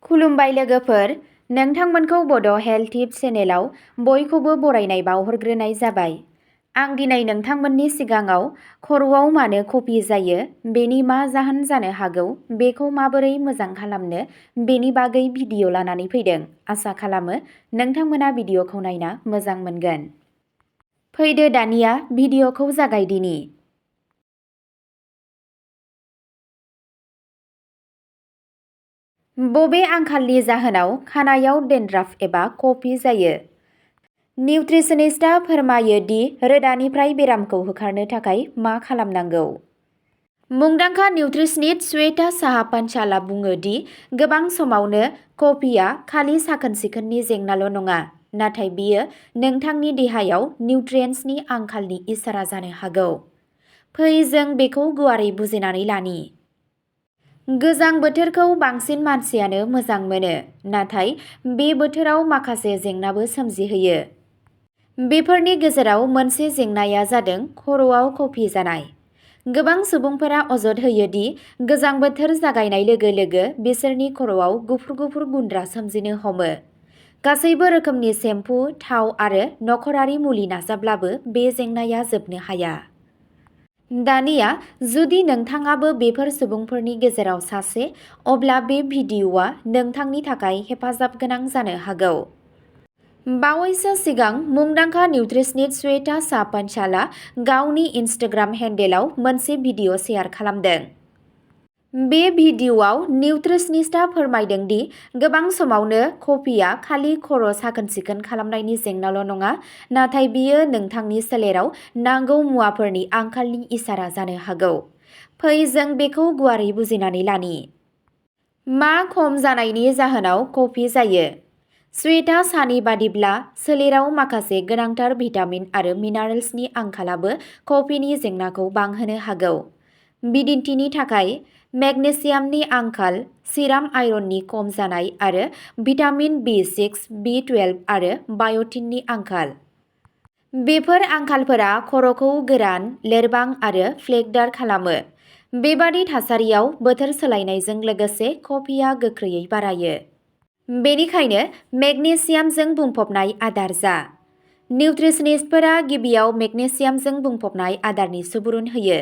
खुलुमबाय लोगोफोर, नोंथांमोनखौ बड' हेल्थ टिप्स चेनेलाव बयखौबो बरायनाय बावहरग्रोनाय जाबाय। आं दिनै नोंथांमोननि सिगाङाव खर'आव मानो कफि जायो, बेनि मा जाहोन जानो हागौ, बेखौ माबोरै मोजां खालामनो, बेनि बागै भिडिअ' लानानै फैदों। आसा खालामो नोंथांमोना भिडिअ'खौ नायना मोजां मोनगोन। फैदो दानिया भिडिअ'खौ जागायदिनि। बबे आंखालनि जाहोनाव खानायाव डेन्ड्राफ एबा कफि जायो? निउट्रिसनिस्टआ फोरमायो दि रोदानिफ्राय बेरामखौ होखारनो थाखाय मा खालामनांगौ। मुंदांखा निउट्रिसनिस्ट श्वेता साहा पानचालआ बुङो दि गोबां समावनो कफिआ खालि साखोन-सिखोननि जेंनाल' नङा, नाथाय बेयो नोंथांनि देहायाव निउट्रियेन्ट्सनि आंखालनि इसारा जानो हागौ। फै जों बेखौ गुवारै बुजिनानै लानि। गोजां बोथोरखौ बांसिन मानसियानो मोजां मोनो, नाथाय बे बोथोराव माखासे जेंनाबो सोमजिहोयो। बेफोरनि गेजेराव मोनसे जेंनाया जादों खर'आव कफि जानाय। गोबां सुबुंफोरा अजद होयो दि गोजां बोथोर जागायनाय लोगो लोगो बिसोरनि खर'आव गुफुर गुन्द्रा सोमजिनो हमो। गासैबो रोखोमनि सेम्पु, थाव आरो नखरारि मुलि नाजाब्लाबो बे जेंनाया जोबनो हाया। दानिया जुदि नोंथाङाबो बेफोर सुबुंफोरनि गेजेराव सासे, अब्ला बे भिडिअ'आ नोंथांनि थाखाय हेफाजाब गोनां जानो हागौ। बावैसो सिगां मुंदांखा निउट्रिसनिस्ट श्वेता साहा पानचालआ गावनि इनस्टाग्राम हेन्डेलआव मोनसे भिडिअ' शेयार खालामदों। बे भिडिअ'आव निउट्रिसनिस्टआ फोरमायदों दि गोबां समावनो कफिआ खालि खर' साखोन-सिखोन खालामनायनि जेंनाल' नङा, नाथाय बेयो नोंथांनि सोलेराव नांगौ मुवाफोरनि आंखालनि इसारा जानो हागौ। फै जों बेखौ गुवारै बुजिनानै लानि। मा खम जानायनि जाहोनाव कफि जायो? श्वेता साहानि बादिब्ला, सोलेराव माखासे गोनांथार भिटामिन आरो मिनारेल्सनि आंखालाबो कफिनि जेंनाखौ बांहोनो हागौ। बिदिन्थिनि थाखाय, मेगनेसियामनि आंखाल, सिराम आयरननि खम जानाय आरो भिटामिन B6, B12 आरो बाय'टिननि आंखाल। बेफोर आंखालफोरा खर'खौ गोरान, लोरबां आरो फ्लेकदार खालामो। बेबादि थासारियाव बोथोर सोलायनायजों लोगोसे कफिआ गोख्रैयै बारायो। बेनिखायनो मेगनेसियामजों बुंफबनाय आदार जा। निउट्रिसनिस्टफोरा गिबियाव मेगनेसियामजों बुंफबनाय आदारनि सुबुरुन होयो।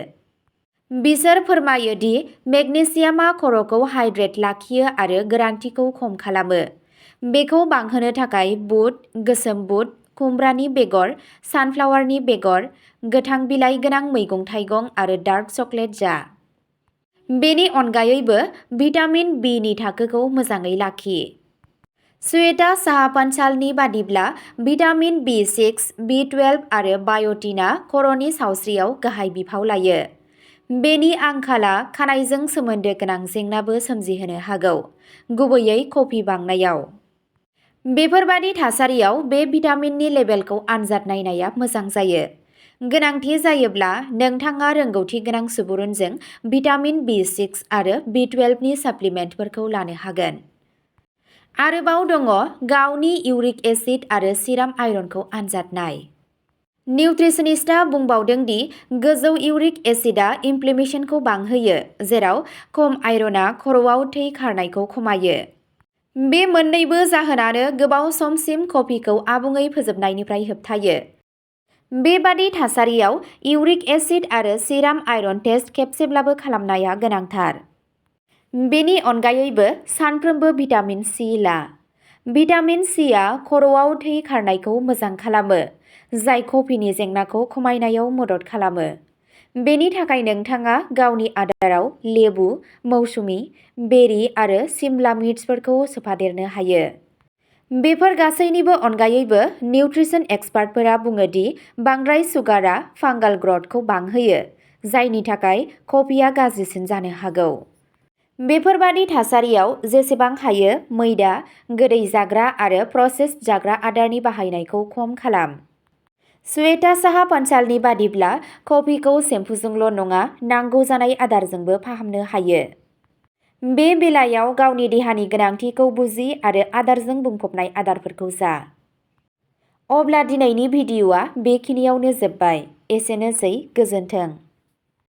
बिसोर फोरमायो दि मेगनेसियामआ खर'खौ हाइड्रेट लाखियो आरो गोरानथिखौ खम खालामो। बेखौ बांहोनो थाखाय बुद, गोसोम बुद, खुमब्रानि बेगर, सानफ्लावारनि बेगर, गोथां बिलाइ गोनां मैगं-थाइगं आरो डार्क चकलेट जा। बेनि अनगायैबो भिटामिन बी नि थाखोखौ मोजाङै लाखि। श्वेता साहा पानचालनि बादिब्ला, भिटामिन B6, B12 आरो बाय'टिनआ खर'नि सावस्रियाव गाहाय बिफाव लायो। बेनि आंखालआ खानाइजों सोमोन्दो गोनां जेंनाबो सोमजिहोनो हागौ, गुबैयै कफि बांनायाव। बेफोरबादि थासारियाव बे भिटामिननि लेबेलखौ आनजाद नायनाया मोजां जायो। गोनांथि जायोब्ला, नोंथाङा रोंगौथि गोनां सुबुरुनजों भिटामिन B6 आरो B12 नि साप्लिमेन्टफोरखौ लानो हागोन। आरोबाव दङ गावनि इउरिक एसिड आरो सिराम आयरनखौ आनजाद नाय। निउट्रिसनिस्टआ बुंबावदों दि गोजौ इउरिक एसिडआ इनफ्लेमेशनखौ बांहोयो, जेराव खम आयरनआ खर'आव थै खारनायखौ खमायो। बे मोन्नैबो जाहोनानो गोबाव समसिम कफिखौ आबुङै फोजोबनायनिफ्राय होबथायो। बेबादि थासारियाव इउरिक एसिड आरो सिराम आयरन टेस्ट खेबसेब्लाबो खालामनाया गोनांथार। बेनि अनगायैबो सानफ्रोमबो भिटामिन सि ला। भिटामिन सिआ खर'आव थै खारनायखौ मोजां खालामो, जाय कफिनि जेंनाखौ खमायनायाव मदद खालामो। बेनि थाखाय नोंथाङा गावनि आदाराव लेबु, मौसुमि, बेरि आरो सिमला मिर्चफोरखौ सोफादेरनो हायो। बेफोर गासैनिबो अनगायैबो, निउट्रिसन एक्सपार्टफोरा बुङो दि बांद्राय सुगारआ फांगाल ग्रथखौ बांहोयो, जायनि थाखाय कफिआ गाज्रिसिन जानो हागौ। बेफोरबादि थासारियाव जेसेबां हायो मैदा, गोदै जाग्रा आरो प्रसेस्ड जाग्रा आदारनि बाहायनायखौ खम खालाम। श्वेता साहा पानचालनि बादिब्ला, कफिखौ सेम्पुजोंल' नङा, नांगौ जानाय आदारजोंबो फाहामनो हायो। बे बेलायाव गावनि देहानि गोनांथिखौ बुजि आरो आदारजों बुंफबनाय आदारफोरखौ जा। अब्ला दिनैनि भिडिअ'आ बेखिनियावनो जोबबाय। एसेनोसै, गोजोन्थों।